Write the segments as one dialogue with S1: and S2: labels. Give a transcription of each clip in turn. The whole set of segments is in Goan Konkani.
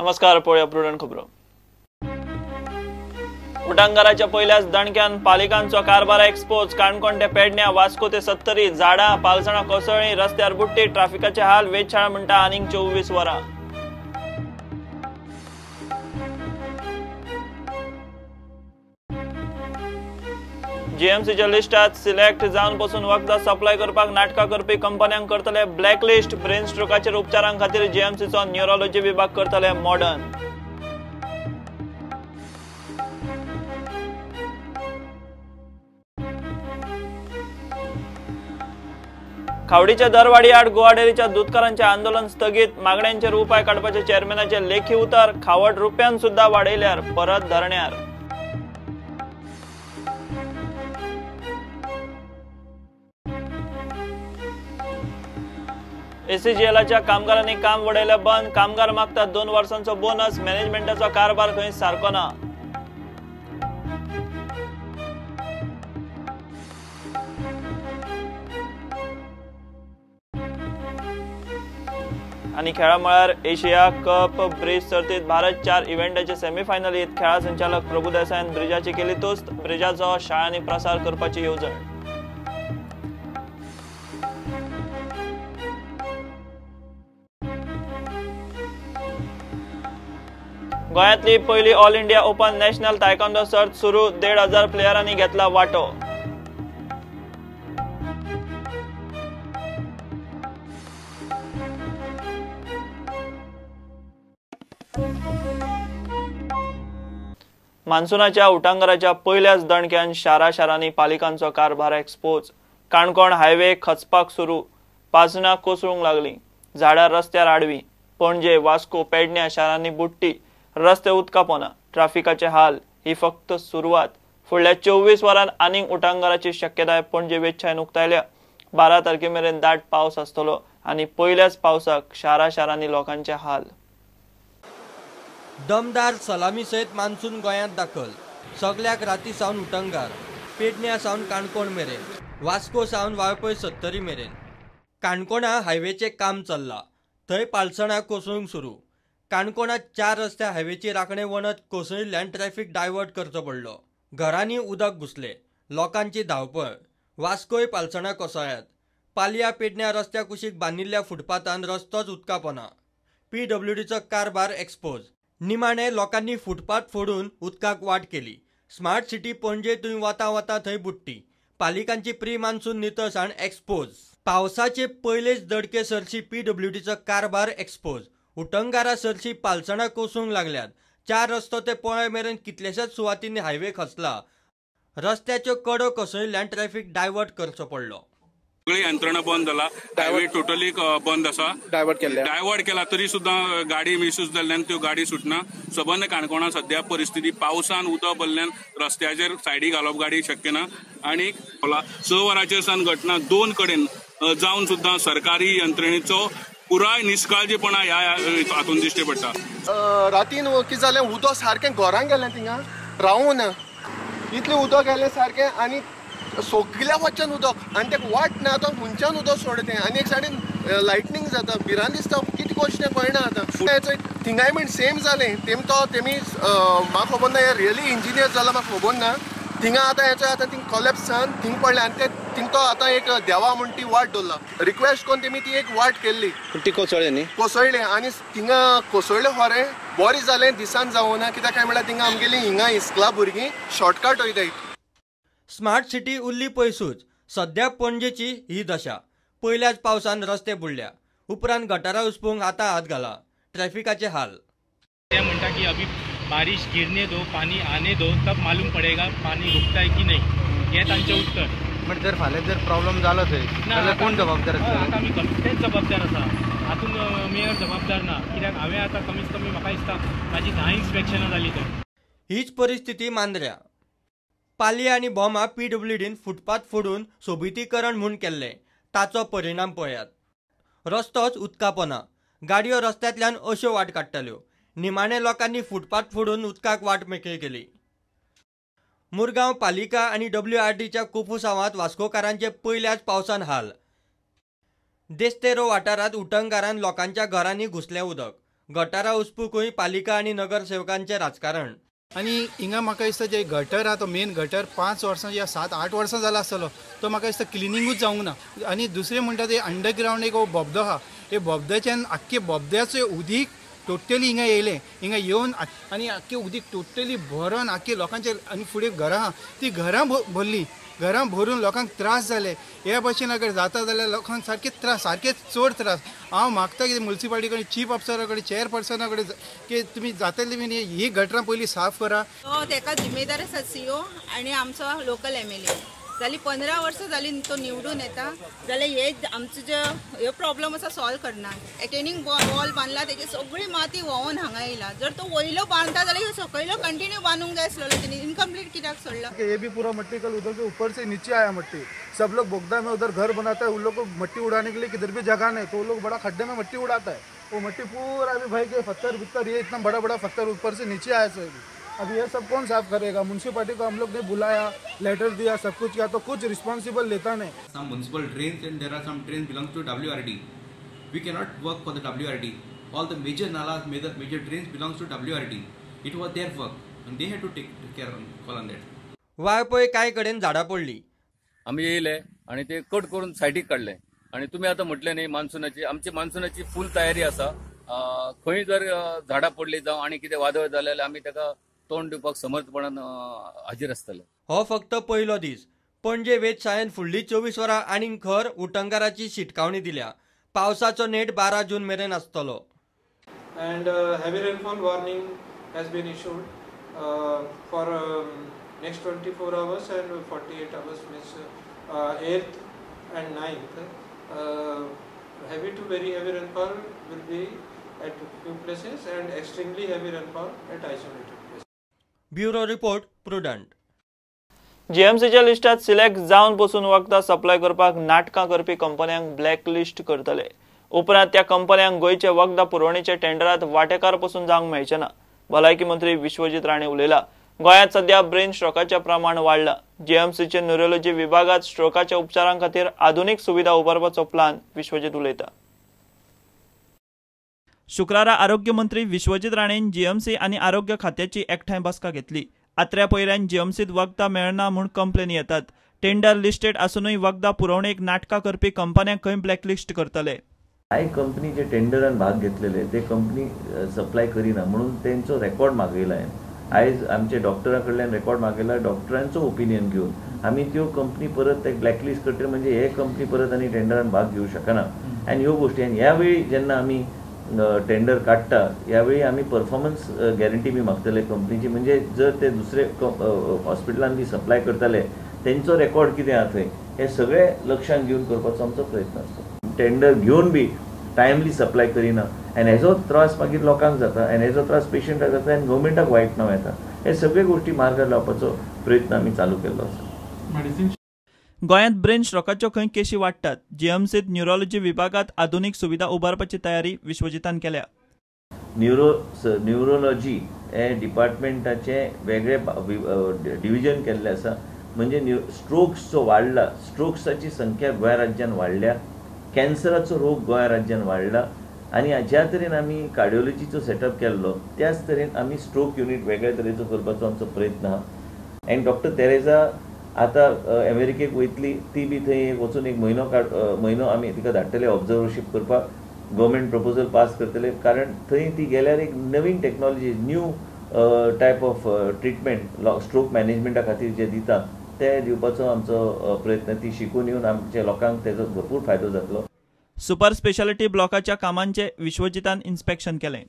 S1: नमस्कार, पळोवया प्रुडंट खबरो. उटांगाराच्या पयल्याच दणक्यान पालिकांचो कारभार एक्सपोज. काणकोण ते पेडण्या, वास्को ते सत्तरी, झाडां पालसणां कोसळ्ळीं, रस्त्यार बुडटी, ट्राफिकाचे हाल. वेधशाळा म्हणटा आनीक 24 वरां. जीएमसीच्या लिस्टात सिलेक्ट जावन पसून वखदां सप्लाय करपाक नाटकां करपी कंपन्यांक करतले ब्लॅकलिस्ट. ब्रेन स्ट्रोकाचेर उपचारां खातीर जीएमसीचो न्युरोलॉजी विभाग करतले मॉडर्न. खावडीच्या दरवाडी आड गोवा डेअरीच्या दुदकारांचे आंदोलन स्थगीत. मागण्यांचेर उपाय काडपाचे चेअरमॅनाचे लेखी उतर. खावड रुपयान सुद्धा वाडयल्यार परत धरण्यार. एसीजीएलाच्या कामगारांनी काम वडयलें बंद. कामगार मागतात 2 वर्सांचो बोनस. मॅनेजमेंटाचो कारभार खंय सारको ना. आनी खेळा मळार एशिया कप ब्रिज सर्तीत भारत 4 इव्हेंटाचे सेमीफायनलीत. खेळा संचालक प्रभू देसायान ब्रिजाची केली तुस्त. ब्रिजाचो शाळांनी प्रसार करपाची येवजण. गोंयांतली पयली all India open national taekwondo सर्त सुरू. 1500 प्लेयरांनी घेतला वांटो. मान्सूनाच्या उटांगाराच्या पयल्याच दणक्यान शारा शारांनी पालिकांचो कारभार एक्सपोज. काणकोण हायवे खचपाक सुरू. पालसणां कोसळूंक लागलीं, झाडां रस्त्यार आडवी. पणजे, वास्को, पेडण्या शारांनी बुडटी, रस्ते उदका पोना, ट्राफिकाचे हाल. ही फक्त सुरवात. फुडल्या 24 वरां आनीक उटांगाराची शक्यताय पणजे वेधशाळेन उक्तायल्या. 12 तारखे मेरेन दाट पावस आसतलो आनी पयल्याच पावसाक शारा शारांनी लोकांचे हाल.
S2: दमदार सलामी सयत मान्सून गोंयांत दाखल. सगल्याक राती सावन उटंगार. पेडण्या सावन काणकोण मेरेन, वास्को सावन वाळपय सत्तरी मेरेन. काणकोणा हायवेचें काम चल्लां, थंय पालसणां कोसळूंक सुरू. काणकोणांत 4 रस्त्या हायवेची राखणे वणत कोसळिल्ल्यान ट्रॅफिक डायवर्ट करचो पडलो. घरांनी उदक घुसलें, लोकांची धांवपळ. वास्कोय पालसणां कोसळ्ळ्यात. पालया पेडण्या रस्त्या कुशीक बांदिल्ल्या फुटपाथान रस्तोच उदका पोना. पीडब्ल्यूडीचो कारभार एक्सपोज. निमाणे लोकांनी फुटपाथ फोडून उदकाक वाट केली. स्मार्ट सिटी पणजे थंय वता वता थंय बुडटी. पालिकांची प्री मान्सून नितळसाण एक्सपोज. पावसाचे पयलेच दडके सरशी पीडब्ल्यूडीचो कारभार एक्सपोज. उटंगारा सरशी पालसणां कोसळूंक लागल्यात. 4 रस्तो ते पोळ्या मेरेन कितल्याशाच सुवातींनी हायवे खचला. रस्त्याच्यो कडो कोसळिल्ल्यान ट्रॅफिक डायवर्ट करचो पडलो.
S3: सगळी यंत्रणा बंद जाला, हायवे टोटली बंद आसा. डायवर्ट केला तरी सुद्धा गाडी मिसूज जाल्ल्यान त्यो गाडी सुटना. सबंद काणकोणा सध्या परिस्थिती पावसान उदक भरल्यान रस्त्याचेर सायडी घालप गाडी शक्य ना. आनी 6 वरांचेर सावन घटना 2 कडेन जावन सुद्धा सरकारी यंत्रणेचो पुराय निष्काळजीपणा ह्या हातून दिश्टी पडटा.
S4: रातीन कितें जालें, उदक सारकें घरान गेलें, थिंगा रावूं ना इतलें उदक गेलें सारकें आनी सगल्या वचन उदक आनी तेका वाट ना, आतां खंयच्यान उदक सोडलें आनी एक सायडीन लायटनींग जाता, भिरांत दिसता, कितें करचें तें कळना आतां. थिंगाय बीन सेम जालें. तेम तो तेमी म्हाका खबर ना, हे रियली इंजिनियर जाला म्हाका खबर ना. थिंगा आतां हेचो आतां थिंग कोलॅप्स जावन थिंग पडलें आनी ते थिंग तो आतां एक देवा म्हूण ती वाट दवरला. रिक्वेस्ट करून तेमी ती एक वाट केल्ली,
S5: ती कोसळ्ळी न्ही,
S4: कोसळ्ळें आनी थिंगा कोसळ्ळें खरें बरें जालें दिसान जावना, कित्याक काय म्हळ्यार थिंगा आमगेली हिंगा इस्कला भुरगीं शॉर्टकट वयताय.
S2: स्मार्ट सिटी उरली पयसूच. सध्या पणजेची ही दशा. पयल्याच पावसान रस्ते बुडल्या उपरांत गटारां उसपूंक आतां हात घाला. ट्रॅफिकाचे हाल.
S6: ते म्हणटा की अभी बारिश गिरने दो, पानी आने दो, तब मालूम पडेगा पानी रुकता है की नहीं. हें तांचें उत्तर.
S5: पण जर फाल्यां जर प्रॉब्लम जालो थंय जाल्यार कोण जबाबदार आसतलो?
S6: आतां आमी तेच जबाबदार आसा. हातूंत मेयर जबाबदार ना, कित्याक हांवें आतां कमीत कमी म्हाका दिसता म्हाजी 10 इन्स्पेक्शनां जालीं थंय.
S2: हीच परिस्थिती मांद्र्या. पालया आनी भोमा पीडब्ल्यूडीन फुटपाथ फोडून सोबितीकरण म्हूण केल्लें, ताचो परिणाम पळयात. रस्तोच उदका पोना. गाडयो रस्त्यांतल्यान अश्यो वाट काडटाल्यो. निमाणे लोकांनी फुटपाथ फोडून उदकाक वाट मेकळी केली. मुरगांव पालिका आनी डब्ल्यूआरडीच्या कोफुसांवांत वास्कोकारांचे पयल्याच पावसान हाल. देस्तेरो वाठारांत उटंगारान लोकांच्या घरांनी घुसलें उदक. गटारा उसपुकूय पालिका आनी नगरसेवकांचें राजकारण.
S7: आनी हिंगा म्हाका दिसता जे गटर आहा तो मेन गटर 5 वर्सां या 7-8 वर्सां जाला आसतलो, तो म्हाका दिसता क्लिनिंगूच जावंक ना. आनी दुसरें म्हणटा ते अंडरग्रावंड एक बोबदो आहा, हे बोबद्याच्यान आख्खे बोबद्याचें उदीक टोटली हिंगा येयलें, हिंगा येवन आनी आख्खें उदीक टोटली भरून आख्खे लोकांचे आनी फुडें घरां आहा ती घरां भरलीं, घरां भरून लोकांक त्रास जाले. हे भशेन अगर जाता जाल्यार लोकांक सारके त्रास, सारके चड त्रास. हांव मागता की मुन्सिपालिटी कडेन, चीफ ऑफिसरा कडेन, चेअरपर्सना कडेन की तुमी जातले बीन ही गटरां पयलीं साफ करा.
S8: तो तेका जिम्मेदार आसा सीओ आनी आमचो लोकल एमएलए. जाली 15 वर्सां जाली तो निवडून येता जाल्यार हे आमचो जे हे प्रॉब्लम आसा सॉल्व करना. एटेनिंग वॉल बांदला तेजी सगळी माती व्हांवून हांगा येयला. जर तो वयलो बांदता जाल्यार सकयलो कंटिन्यू बांदूंक जाय आसलेलो, तेणी इनकम्प्लीट कित्याक सोडला.
S9: ये भी पूरा मट्टी कल उधर के ऊपर से नीचे आया मट्टी. सब लोग बोगदा में उधर घर बनाता है, उन लोग को मट्टी उड़ाने के लिए किधर भी जगह नहीं, तो वो लोग बड़ा खड्डे में मट्टी उड़ाता है. वो मट्टी पूरा अभी भाई के पत्थर बित्तर, ये इतना बड़ा बड़ा पत्थर ऊपर से नीचे आया सर. अब ये सब कौन साफ करेगा? म्युनिसिपैलिटी को हम लोग ने बुलाया, लेटर दिया, सब कुछ किया, तो कुछ रिस्पॉन्सिबल लेता नहीं.
S10: Some municipal drains and there are some drains belongs to WRD. We cannot work for the WRD. All the major nalas, major drains belongs to WRD. It was their work and they had to take care on call on that.
S2: Valpoi कांय कडेन झाडां पडली.
S11: आमी येयले आनी ते कट करून सायडीक काडले. आनी तुमी आतां म्हटलें न्ही मान्सुनाची, आमची मान्सुनाची फूल तयारी आसा. खंय जर झाडां पडली जावं आनी कितें वादळ जालें जाल्यार आमी ताका तोंड दिवपाक समर्थपणान हाजीर आसतले.
S2: हो फक्त पयलो दीस. पणजे वेधशाळेन फुडली 24 वरां आनीक खर उटंगाराची शिटकावणी दिल्या. पावसाचो नेट 12 जून मेरेन आसतलो.
S12: And heavy rainfall warning has been issued for next 24 hours and 48 hours means 8th and 9th. Heavy to very heavy rainfall will be at few places and extremely heavy rainfall at isolated places.
S2: Bureau report, Prudent.
S1: जीएमसीच्या लिस्टात सिलेक्ट जावन पसून वखदां सप्लाय करपाक नाटकां करपी कंपन्यांक ब्लॅक लिस्ट करतले. उपरांत त्या कंपन्यांक गोंयचे वखदां पुरवणेच्या टेंडरात वांटेकार पसून जावंक मेळचे ना. भलायकी मंत्री विश्वजीत राणे उलयला. गोंयांत सध्या ब्रेन स्ट्रोकाचें प्रमाण वाडलां. जीएमसीचे न्युरोलॉजी विभागात स्ट्रोकाच्या उपचारां खातीर आधुनीक सुविधा उबारपाचो प्लान विश्वजीत उलयता. शुक्रारा आरोग्य मंत्री विश्वजीत राणेन जीएमसी आनी आरोग्य खात्याची एकठांय बसका घेतली. आत्र्या पयऱ्यान जीएमसीत वखदां मेळना म्हूण कंप्लेनी येतात. टेंडर लिस्टेड आसूनय वखदां पुरवणेक नाटकां करपी कंपन्यांक खंय ब्लॅकलिस्ट करतले.
S13: कांय कंपनी जे टेंडरान भाग घेतलेले ते कंपनी सप्लाय करिना म्हणून तेंचो रेकॉर्ड मागयला. आयज आमचे डॉक्टरा कडल्यान रेकॉर्ड मागयला, डॉक्टरांचो ओपिनियन घेवन आमी त्यो कंपनी परत ते ब्लॅकलिस्ट करतले. म्हणजे हे कंपनी परत आनी टेंडरान भाग घेवंक शकना. आनी ह्यो गोश्टी आनी ह्या वेळी जेन्ना आमी टेंडर काडटा ह्यावेळी आमी परफॉर्मन्स गॅरंटी बी मागतले कंपनीची. म्हणजे जर ते दुसरे हॉस्पिटलान बी सप्लाय करताले तेंचो रेकॉर्ड कितें आहा थंय हे सगळें लक्षांत घेवन करपाचो आमचो प्रयत्न आसता. टेंडर घेवन बी टायमली सप्लाय करिना आनी हेजो त्रास मागीर लोकांक जाता आनी हेजो त्रास पेशंटाक जाता आनी गव्हर्मेंटाक वायट नांव येता. हे सगळे गोश्टी मार्गार लावपाचो प्रयत्न आमी चालू केल्लो आसा.
S1: गोंयांत ब्रेन स्ट्रोकाच्यो खंय केशी वाडटात. जीएमसीत न्युरोलॉजी विभागात आधुनीक सुविधा उबारपाची तयारी विश्वजितान केल्या.
S13: न्युरोलॉजी हे डिपार्टमेंटाचें वेगळे डिविजन केल्लें आसा. म्हणजे स्ट्रोक्स जो वाडला, स्ट्रोक्साची संख्या गोंय राज्यान वाडल्या, कॅन्सराचो रोग गोंय राज्यान वाडला आनी ज्या तरेन आमी कार्डियोलॉजीचो सेटअप केल्लो त्याच तरेन आमी स्ट्रोक युनीट वेगळे तरेचो करपाचो आमचो प्रयत्न आहा. आनी डॉक्टर तेरेजा आतां अमेरिकेक वयतली, ती बी थंय वचून एक म्हयनो आमी तिका धाडटले ऑब्जर्वरशीप करपाक. गव्हर्मेंट प्रपोजल पास करतले, कारण थंय ती गेल्यार एक नवीन technology, new type of treatment stroke मॅनेजमेंटा खातीर जे दिता ते दिवपाचो आमचो प्रयत्न. ती शिकून येवन आमच्या लोकांक तेजो भरपूर फायदो जातलो.
S1: सुपर स्पेशालिटी ब्लॉकाच्या कामांचे विश्वजितान इन्स्पेक्शन केलें.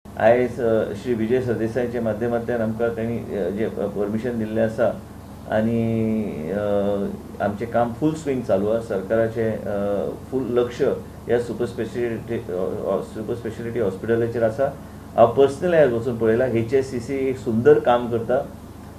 S13: आयज श्री विजय सरदेसायाच्या माध्यमांतल्यान आमकां तांणी जे परमिशन दिल्लें आसा आनी आमचें काम फूल स्विंग चालू आसा. सरकाराचें फूल लक्ष ह्या सुपर स्पेशालिटी हॉस्पिटलाचेर आसा. हांव पर्सनली आयज वचून पळयलां, HSCC एक सुंदर काम करता.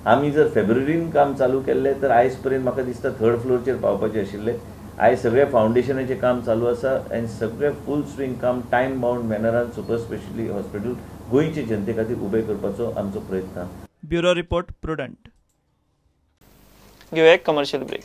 S13: आमी जर फेब्रुवारीन काम चालू केल्लें तर आयज पर्यंत म्हाका दिसता थर्ड फ्लोरचेर पावपाचें आशिल्लें. आयज सगळें फावंडेशनाचें काम चालू आसा आनी सगळें फूल स्विंग काम टायम बाउंड मॅनरान सुपर स्पेशलिटी हॉस्पिटल गोंयचे जनते खातीर उबें करपाचो आमचो प्रयत्न.
S1: Bureau report, Prudent. घेवया एक कमर्शियल ब्रेक.